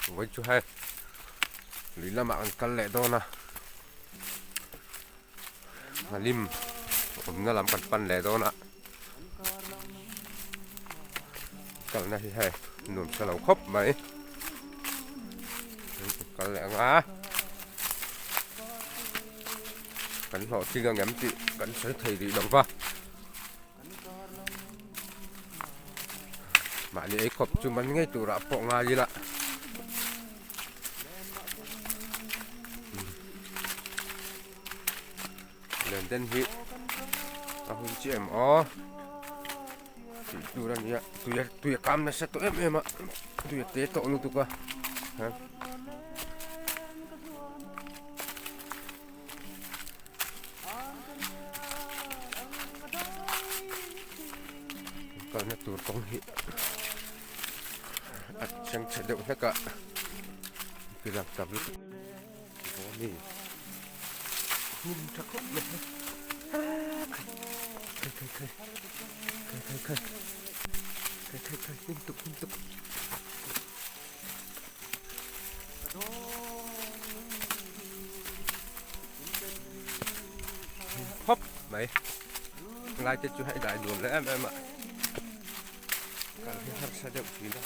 Vawi chu hei lui lamah kan kal leh dawn a nghalim awmna lam kan pan leh dawn a kalna hi hei nuam sa lo khawp mai kal leh ang a kan hlawhtling ang em tih kan sawi thei rih lo va. Mahni ei khawp chu man ngei turah pawh ngai ila. Len den hi a hun chiah em aw tih tur a nia tui a tui a kam nasa tawh em em a tui a te tawh lutuk a. Kalna tur kawng hi a chhengchhe deuh hlek a bilang tam lutuk maw mi hnim tha khawp mai khai khai khai khai khai khai khai khai khai hnim tuk hnim tuk. Khawp mai lai te chu hei dai nuam leh em em a kal hi harsa deuh thin a.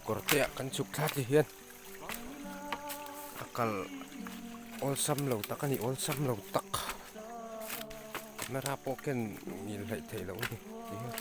Kawr te ah kan chhuk thla ti hian a kal awlsam lo tak a ni awlsam lo tak camera pawh ken ngil hleih theih loh a ni ti hian.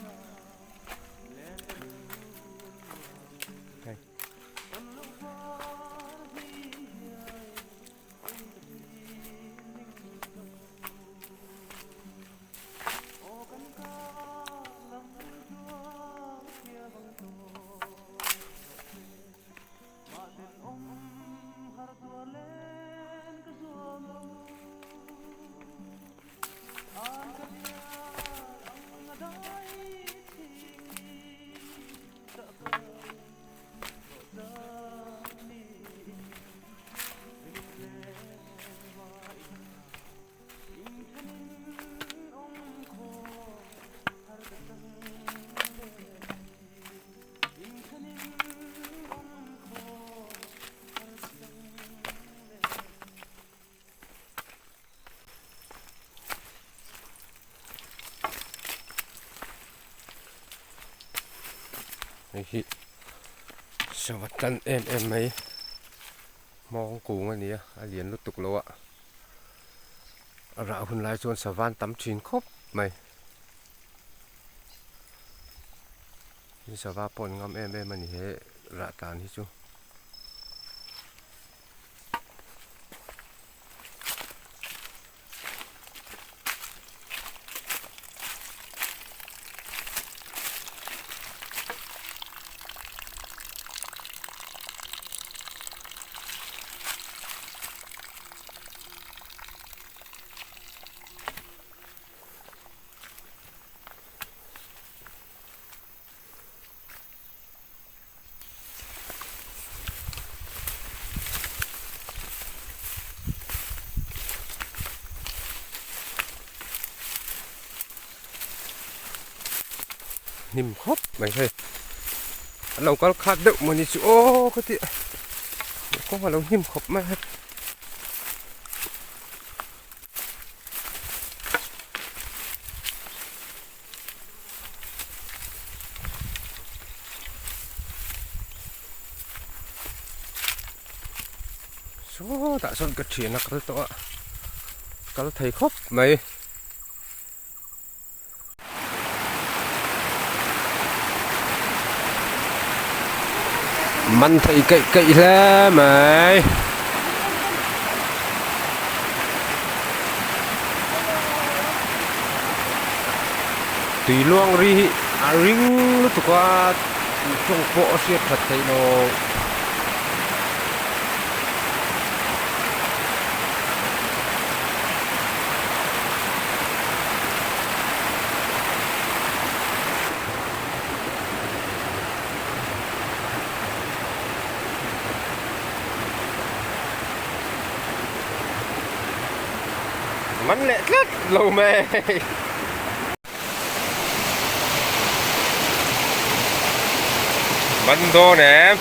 Hei hi sava tan em em mai hmawng kung a ni a a lian lutuk lo a a rah hun lai chuan sava an tam thin khawp mai sava pawh an ngam em em a ni he rah tan hi chu. hnim khawp mai hei an lo kal khat deuh mawni chu aw ka ti kawng a lo hnim khawp mai hei. Sawtah sawn ka thian a kal tawh a kal thei khawp mai. Man thei keih keih hle mai. Tui luang ri hi a ring lutuk a tawng pawh a hriat that theih lo. Man leh tlat lo mai. Man dawn em.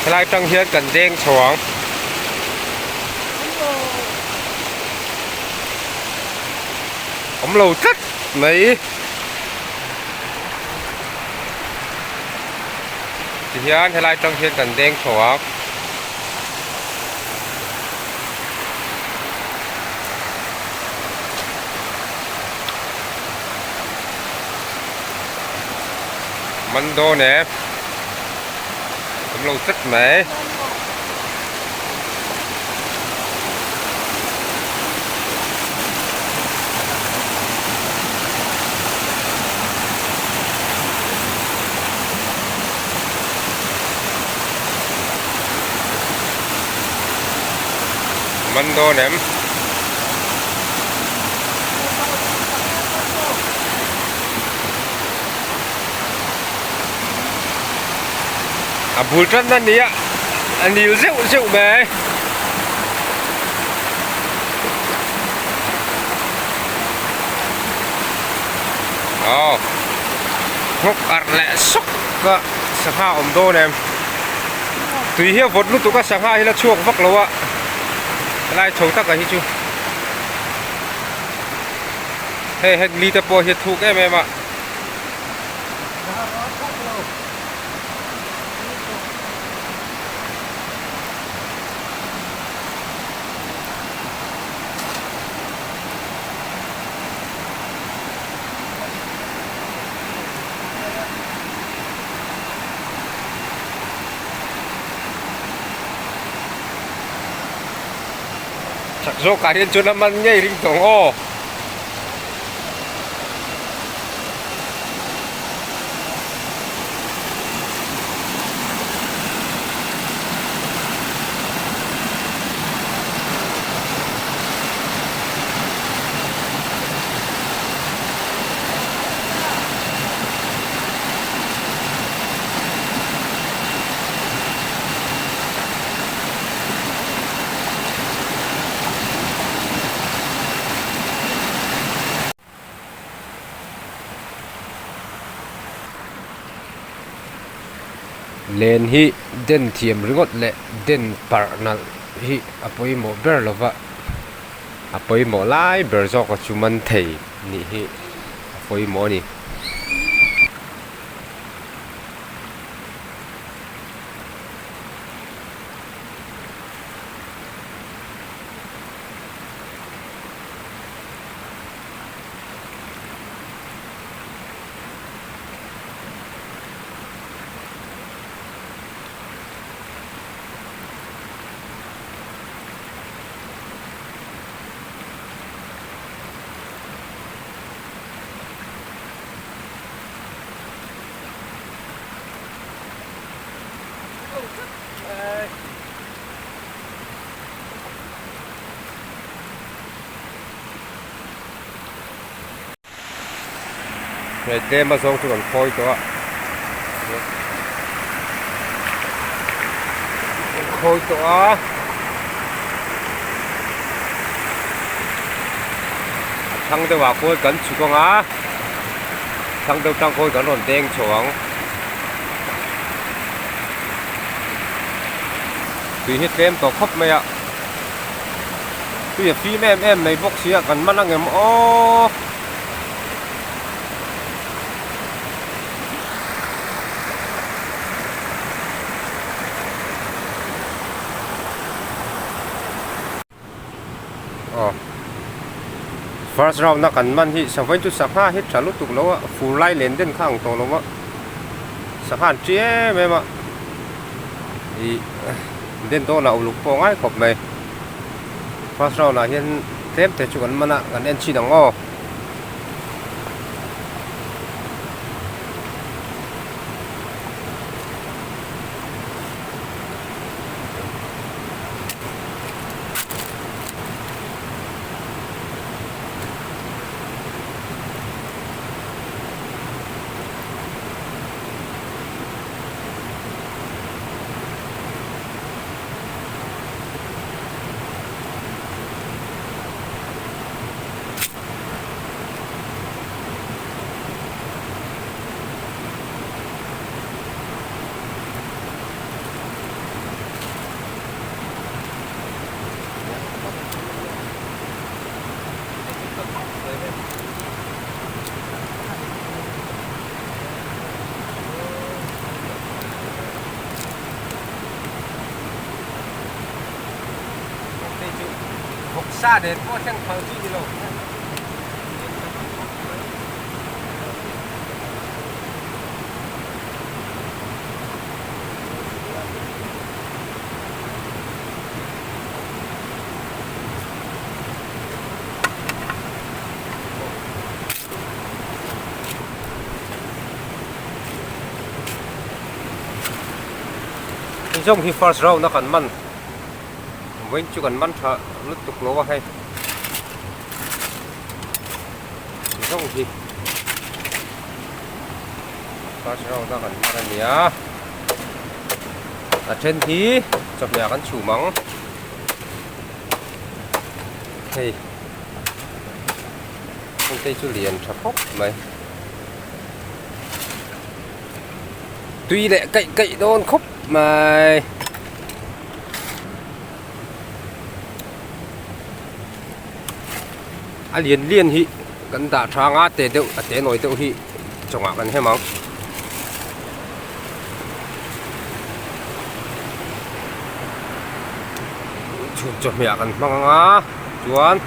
Helai tang hian kan deng chho ang. Awm lo tlat mai. Tihian helai tang hian kan deng chho ang. Man dawn e. Awm lo tlat mai. Man dawn em? A bul tan a nia a nil zeuh zeuh mai. Aw nghawk arh leh sawk a sangha awm dawn em tui hi a vawt lutuk a sangha hi la chhuak vak lo a helai chho taka hi chu hei heng li te pawh hi a thuk em em a. Chak zawkah hian chuan a man ngei ring tawh ang aw. Len hi den thiam ringawt leh den parh nalh hi a pawimawh ber lova a pawimawh lai ber zawk a chu man thei nih hi a pawimawh a ni. Hei tlem a zawng chu kan khawi tawh a kan khawi tawh a a thlang deuh ah khuan kan chhuk ang a. Thlang deuh tang khawi kan rawn deng chho ang. Tui hi tlem tawh khawp mai a. Tui a fim em em mai bawk sia kan man angem aw. Aw first round a kan man hi savain chu sangha hi tha lutuk lo a fur lai len den kha ang tawh lo a sangha an ṭi em em a ih den dawnah uluk pawh a ngai khawp mai first round ah hian tlem te chu kan man a kan en chhin ang aw. Vawksa nen pawh thleng phal chi ni lo. Zawng hi first round a kan man vawiin chu kan man tha lutuk lo a hei zawng hi. First round a kan hman a nia a then hi chawhmeh ah kan chhum ang hei heng te chu lian tha khawp mai tui leh kaih kaih dawn khawp mai. A lian lian hi kan dah tha anga te deuh a te nawi deuh hi chawngah kan hem ang. Chhun chawhmeh ah kan hmang anga chuan.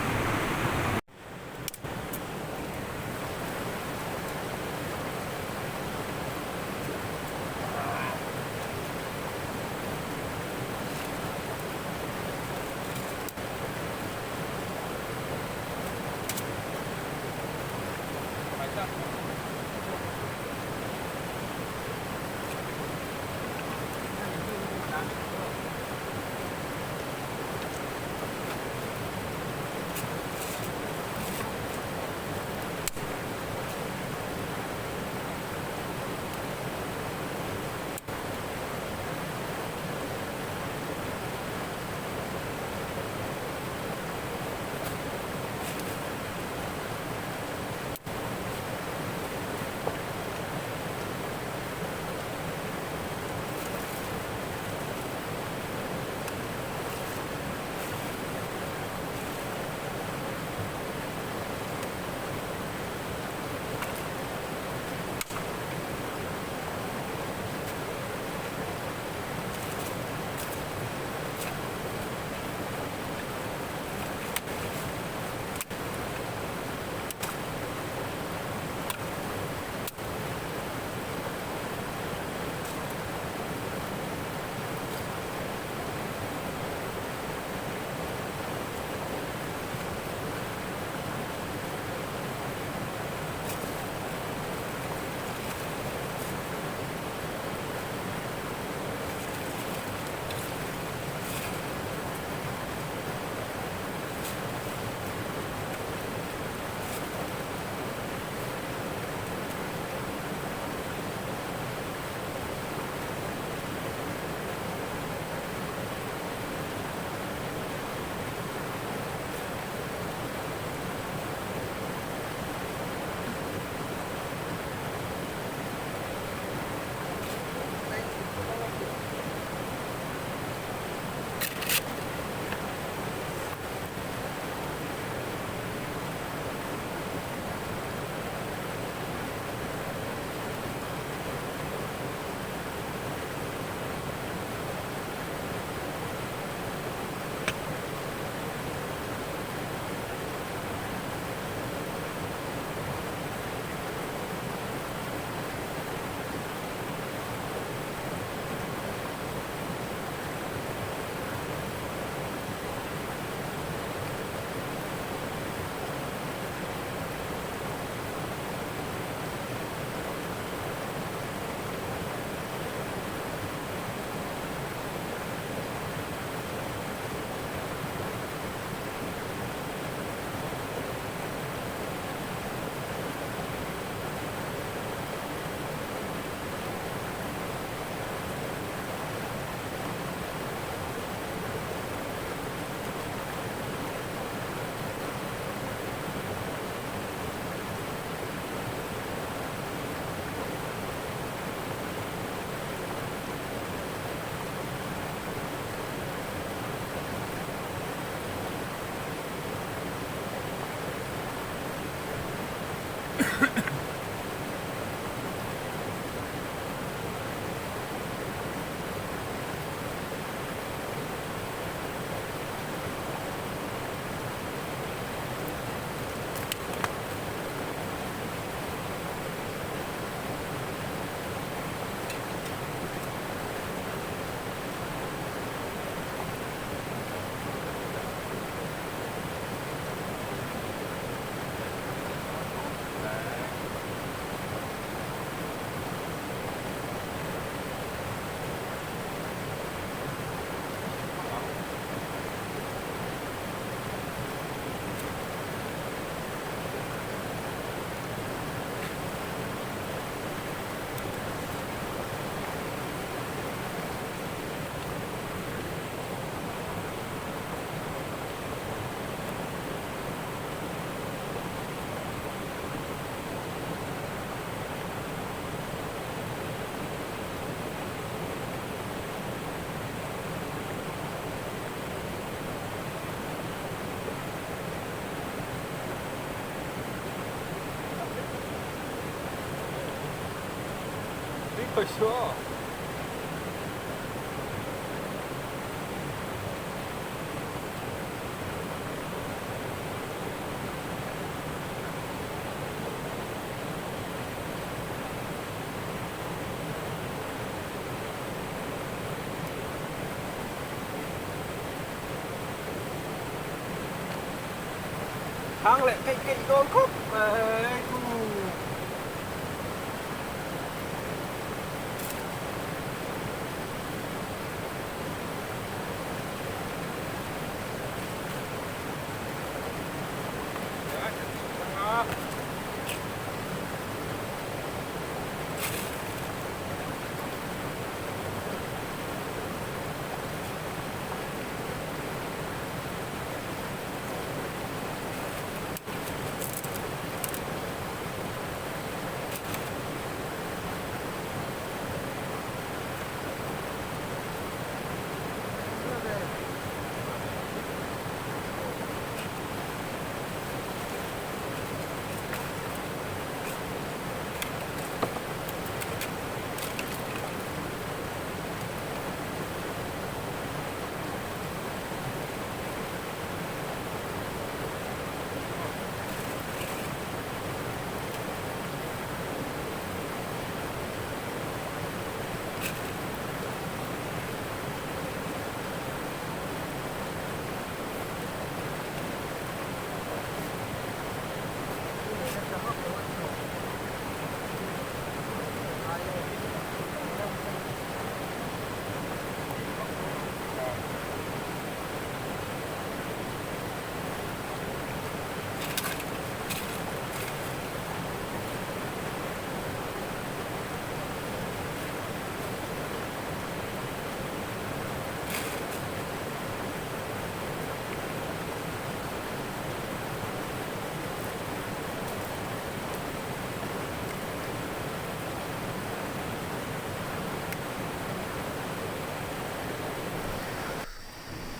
Thang leh keih keih dawn khawp mai chu.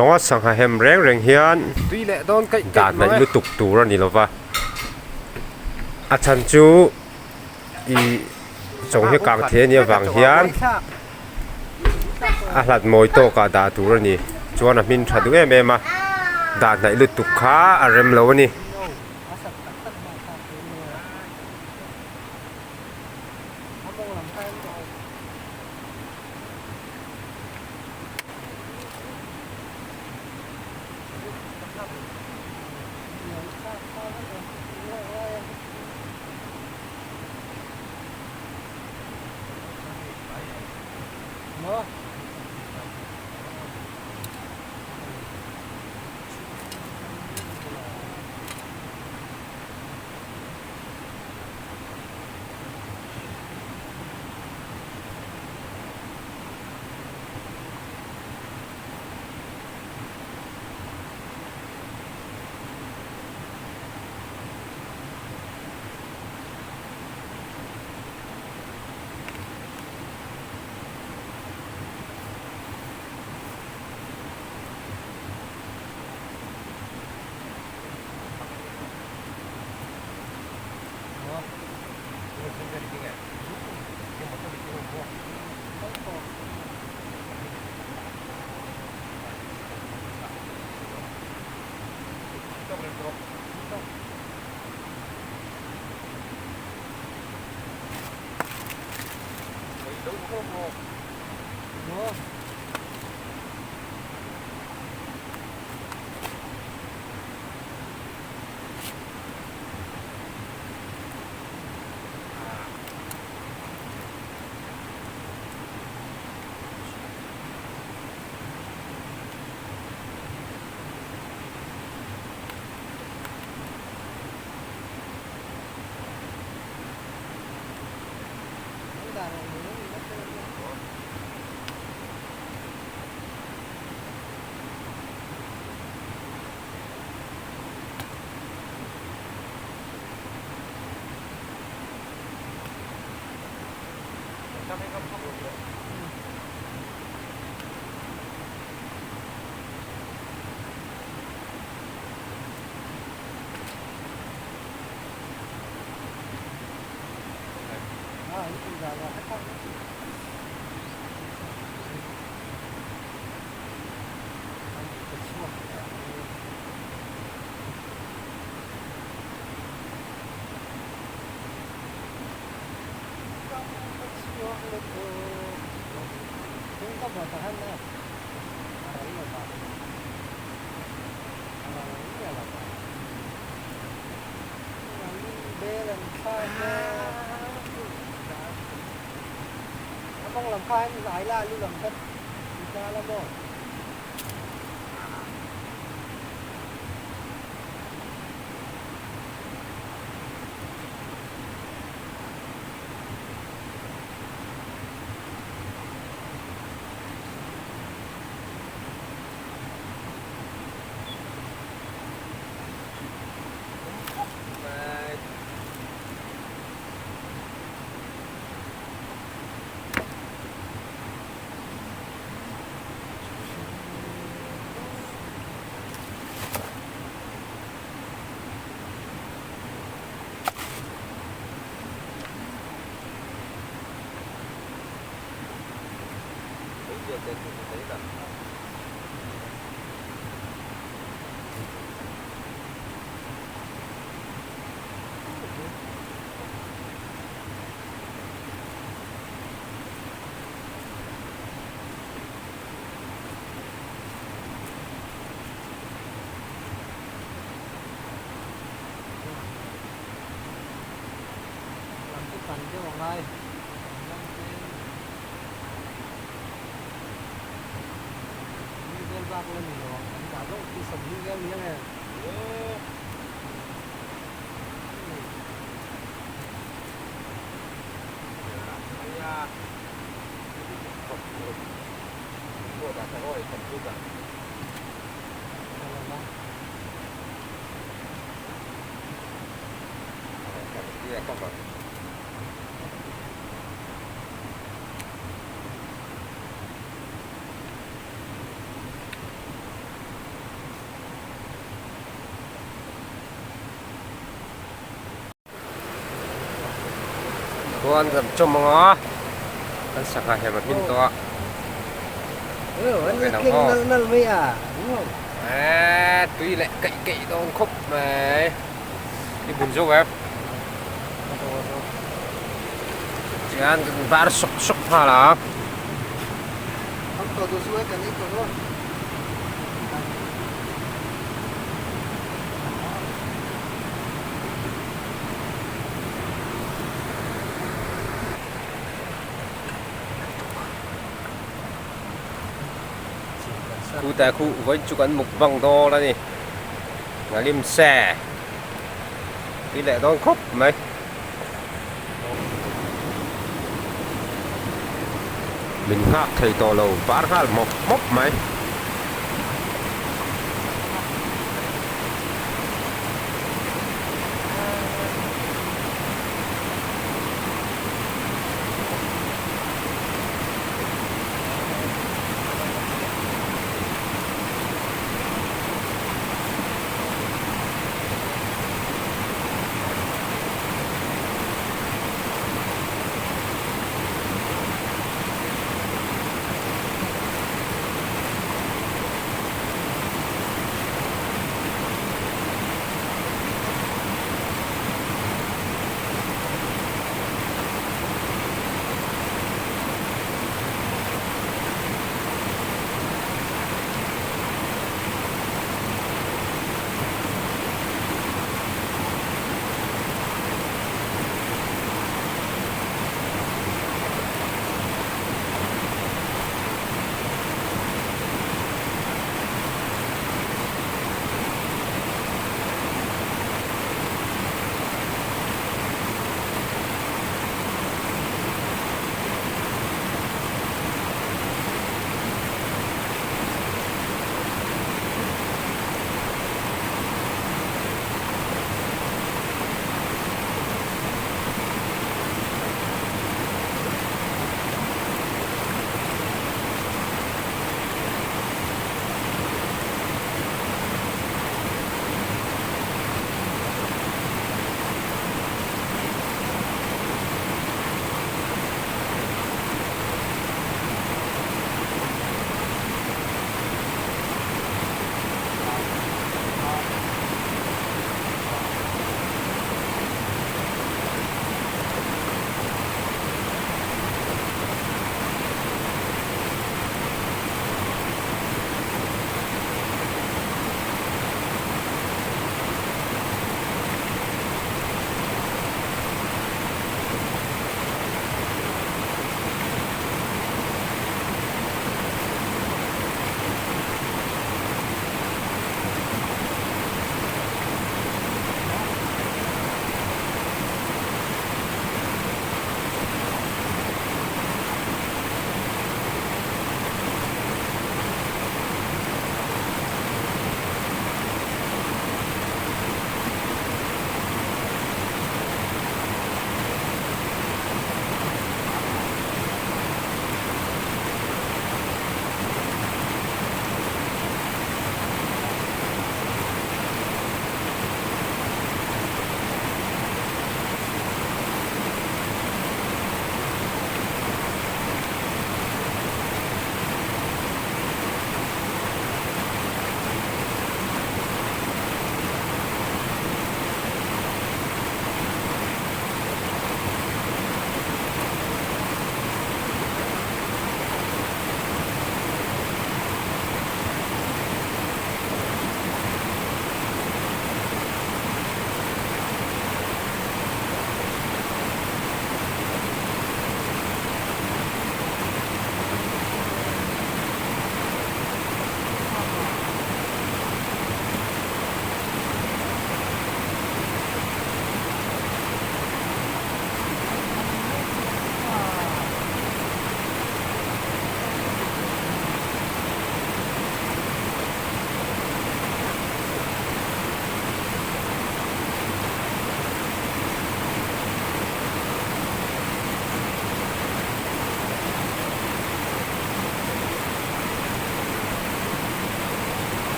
Chawnga sangha hem reng reng hian dan hnaih lutuk tur a ni lova, a chhan chu ih chawng hi kang thei a nih avang hian a hlat mawi tawkah dah tur a ni chuan a hmin tha duh em em a dan hnaih lutuk kha a rem lo a ni. Chuan kan chawm ang a, kan sangha hian a hmin tawh a. Eee tui leh keih keih dawn khawp mai. I bun zawk em? Tichuan kan bar sawk sawk nghal a. Khutah khu vawiin chu kan mukbang dawn a ni Ngalim se tui leh dawn khawp mai. Min nghak thei tawh lo bar nghal mawp mawp mai.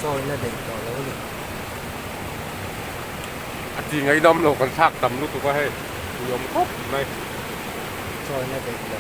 Chawina daih tawh lo a ni. A ti ngaihnawm lo kan thlak tam lutuk a hei tui awm khawp mai. Chawina daih lo.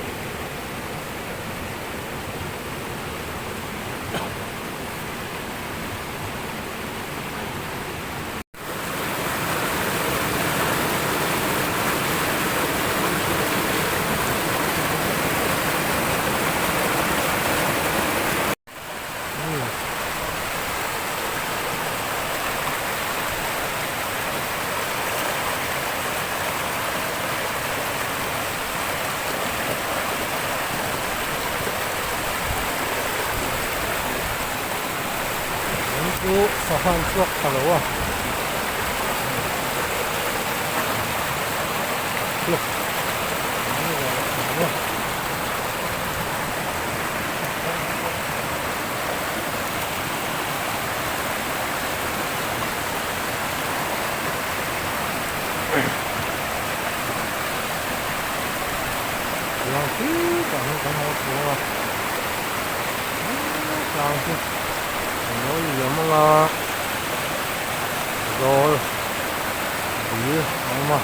Chu sangha an chhuak ta lo a. Tlang khi tah hian kan lo hmu a tlang chu a lo liam ang a zawl dil a awm a.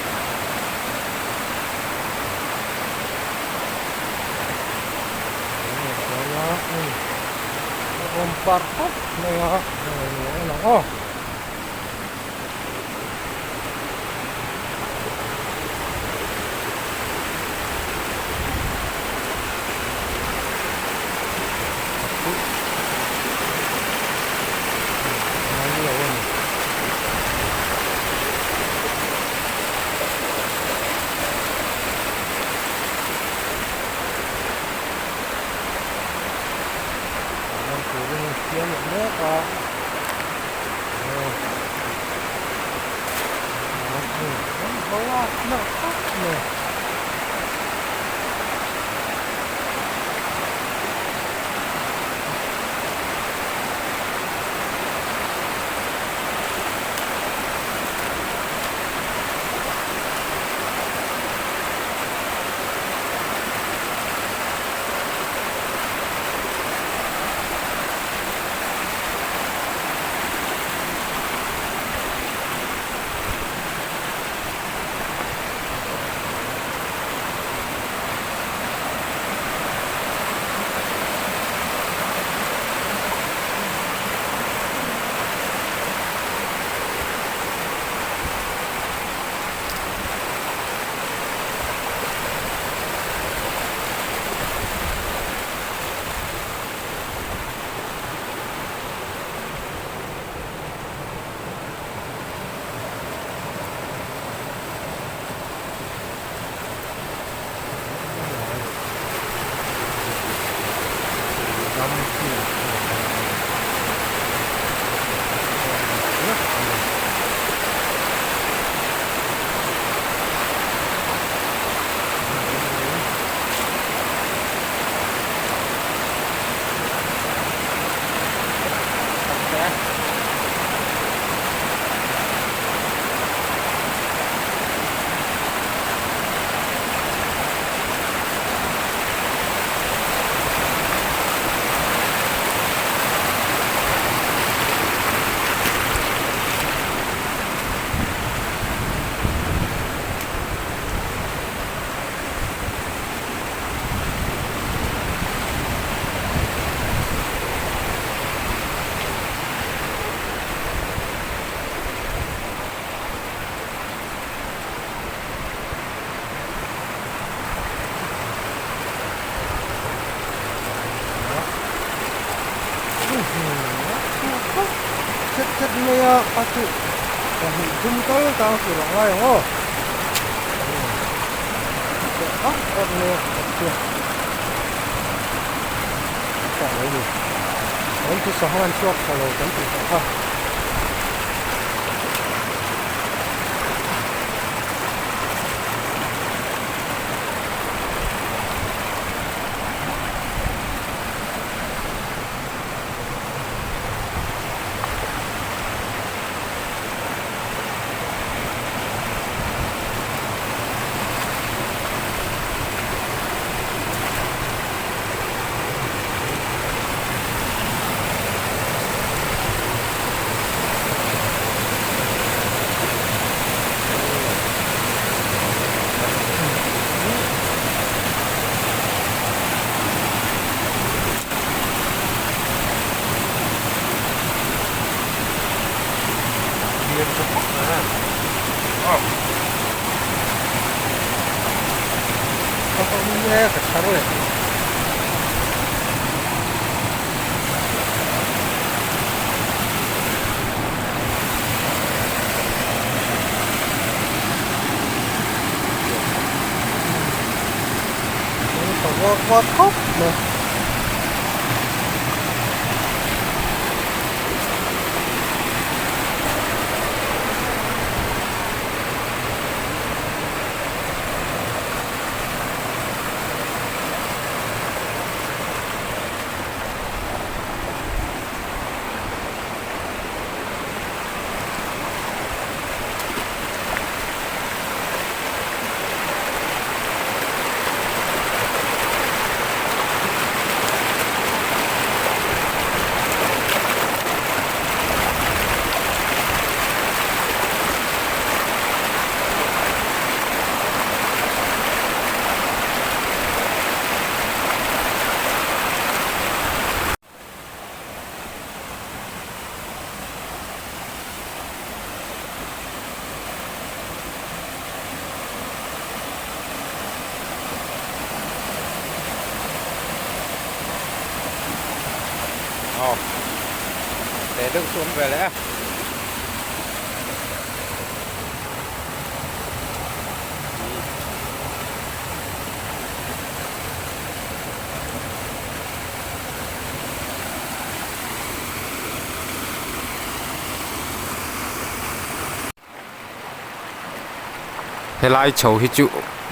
A awm parh khawp mai a hei a lang aw. Turin an siam leh mek a Khat khat mai a a chu pahnih thum tal tang tur a ngai ang aw ak ak mai a khat chu tah lo ni an chu sangha an chhuak tha lo kan tih tawh kha. ka chhar leh. Tha vak vak khawp mai. Aw te deuh chu awm ve leh a. Helai chho hi chu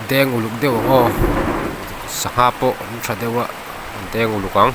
deng uluk deuh ang aw sangha pawh an tha deuh a an deng uluk ang.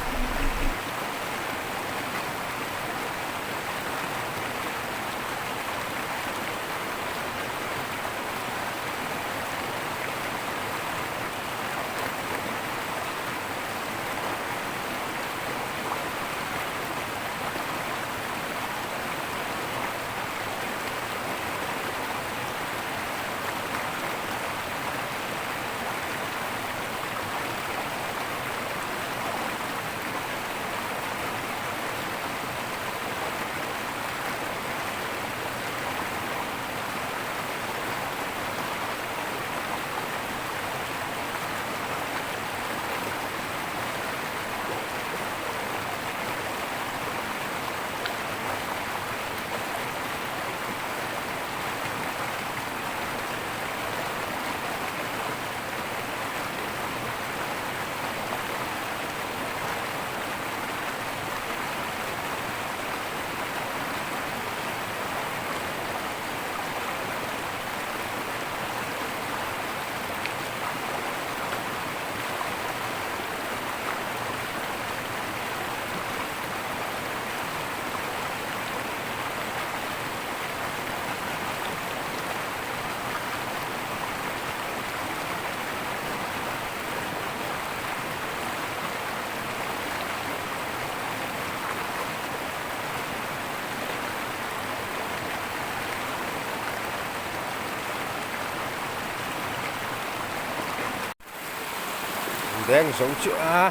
Deng zo chiah a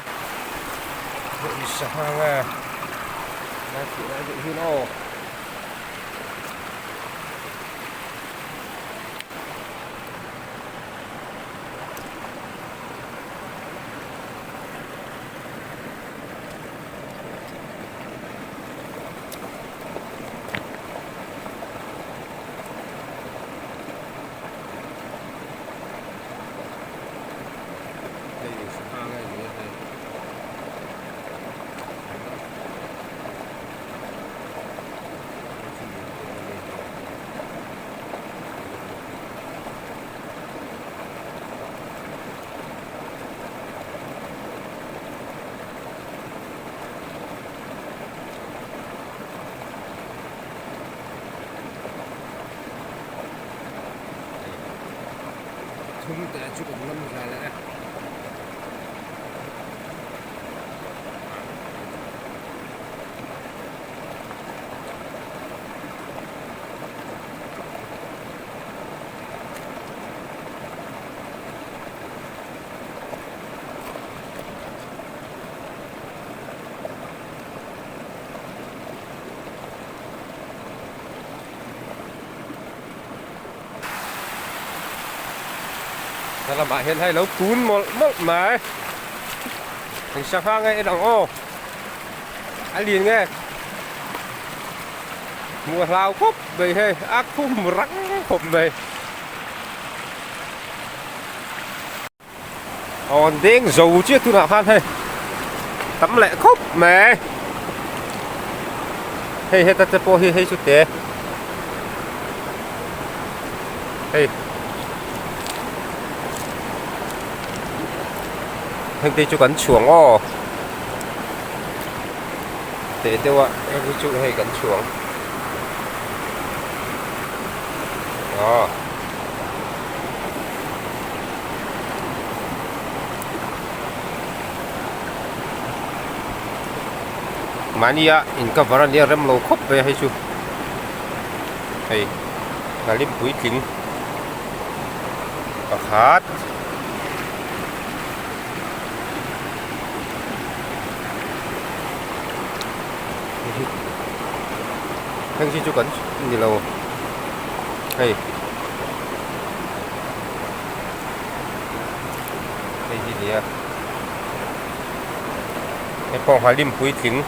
hei sangha nge lai tih lai deuh hian aw. Hei sangha nge ni a hei. Thum te chu kan lam ve leh e. Hna lamah hian hei lo kun mawlh mawlh mai. Eng sangha nge en ang aw. A lian nge. Hmuh a hlau khawp mai hei a khum rang khawp mai. Awn deng zo chiah tunah khan hei tam leh khawp mai hei heta te pawh hi hei chu te hei heng te chu kan chhuang aw teh deuh a heng hi chu hei kan chhuang aw. Mahnia in cover a nia rem lo khawp mai a hei chu hei hnalim puitling pakhat heng hi chu kan ni lo hei. Hei hi nia hei pawh nghalim puitling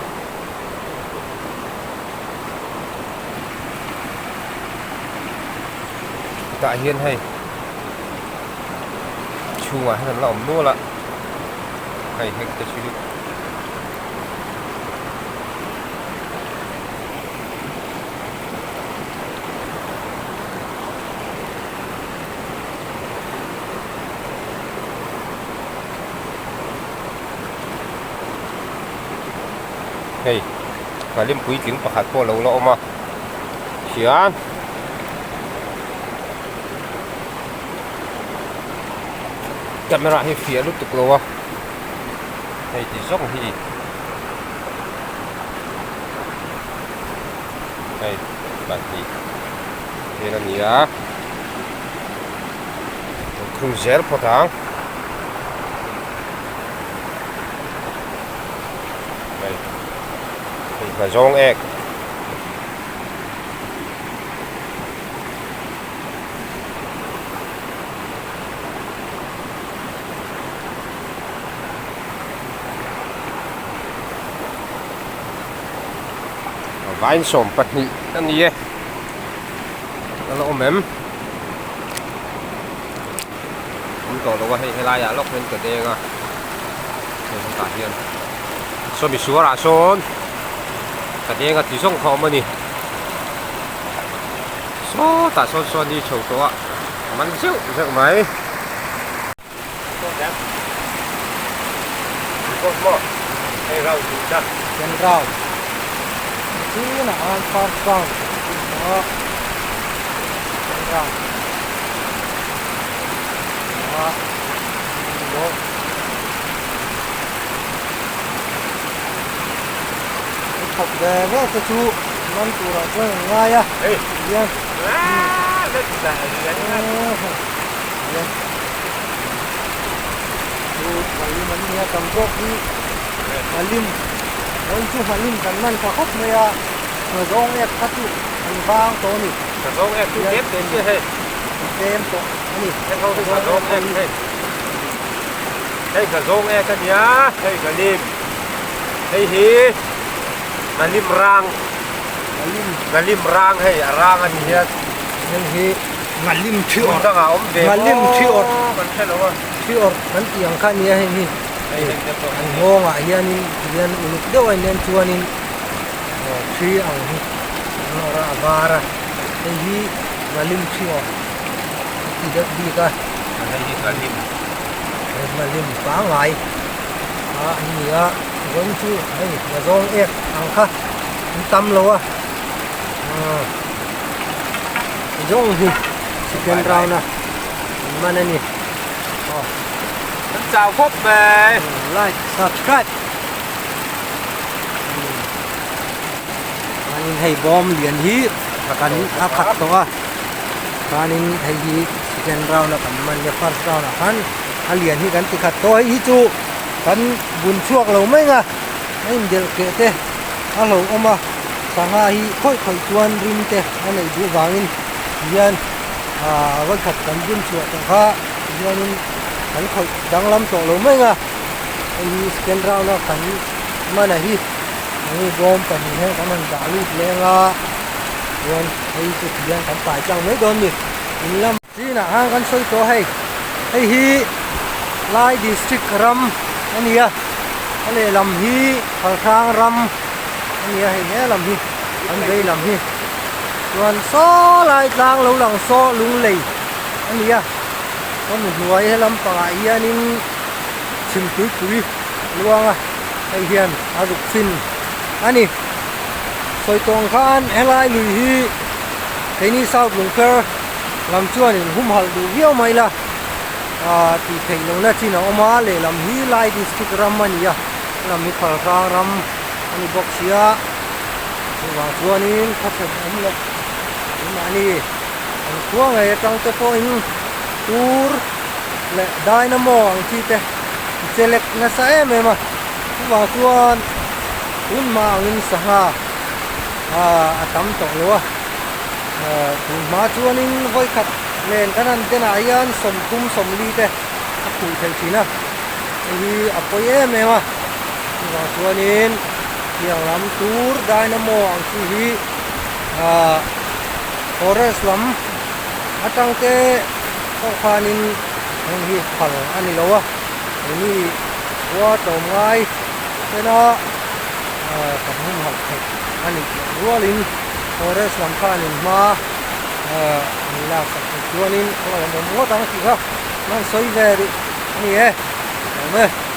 tah hian hei chhungah hian an la awm nual a hei heng te chu Hei Hnalim puitling pakhat pawh a lo la awm a hian camera hi fiah lutuk lo a hei ti zawng hi hei pahnih vel a ni a khung zel phawt ang hei hei hna zawng ek vain 12 a ni e. A la awm em? Awm tawh lo a hei helai ah lawk hian ka deng a hei hetah hian saw misual ah sawn ka deng a ti zawng kha a awm a ni sawtah sawn sawn ni chho tawh a man zeuh zeuh mai. Second round chinah khan first round tih tawh a second round a bawk thawk ve ve te chu man turah chuan an ngai a hian. Chu Hmalim an nia tam zawk hi Hmalim rawn chu Hmalim kan man tha khawp mai a Hnazawng ek kha chu an vang tawh a ni. Hnazawng ek chu tlem teh chiah hei. An tlem tawh a ni. Heng ho hi Hnazawng ek hei. Hei Hnazawng ek a nia hei Hmalim hei hi Hmalim rang Hmalim Hmalim rang hei a rang a ni hian. Heng hi Nghalim thi awrh Nghalim thi awrh thi awrh kan tih ang kha a nia hei hi an nghawngah hianin tihian uluk deuh a inen chuanin aw thi ang hi an awrh a a var a hei hi Nghalim thi awrh an ti deuh bik a hei hi Nghalim hei Nghalim pangngai a an ni a vawiin chu hei Ngazawng ek ang kha an tam lo a. Zawng hi second round a an man a ni aw kan chau khawp mai like subscribe chuanin hei bawm lian hi kan a khat tawh a chuanin hei hi second round a kan man nia first round ah khan a lian hi kan ti khat tawh a hei hi chu kan bun chhuak lo mai ang a a indelh keh te a hlauhawm a sangha hi khawi khawi chuan rim te a neih duh vangin hian aaa vawikhat kan bun chhuah tawh kha. Hianin kan khawih danglam tawh lo mai ang a, hei hi second round a kan man a hi hei bawm pahnih hian kan han dah lut leng a chuan hei chu ti hian kan pai tlang mai dawn a ni in lam chinah khan kan sawi tawh a hei hei hi Lai district ram a ni a a lehlam hi Phalhrang ram a ni a hei he lam hi an vei lam hi chuan saw lai tlang lo lang saw lunglei a ni a hemi hnuai he lampangah hianin chhim tuipui luang a hei hian a ruk fin a ni sawi tawng khan helai lui hi keini south lungpher lam chuanin humhalh duh viau mai la ah tih theih lohna chin a awm a lehlam hi lai district ram a ni a helam hi phalhrang ram a ni bawk sia chuvang chuanin khawchhep awm loh keimahni. An khua ngei atang te pawhin tur leh dynamo ang chi te che lek nasa em em a chuvang chuan tun hma angin sangha ah a tam tawh lo a ah tun hma chuanin vawikhat len kan han denah hian sawmthum sawmli te a khuh theih thin a hei hi a pawi em em a chuvang chuanin tiang lam tur dynamo ang chi hi ah. Forest lam atang te pawh khanin heng hi phal a ni lo a keini khua tlawm ngai tena ah kan humhalh theih a nih loh rualin forest lam khanin hma ah an lak sak theih chuanin a lo awm ngawt ang tih kha hman sawi ve duh a ni e. Awm e.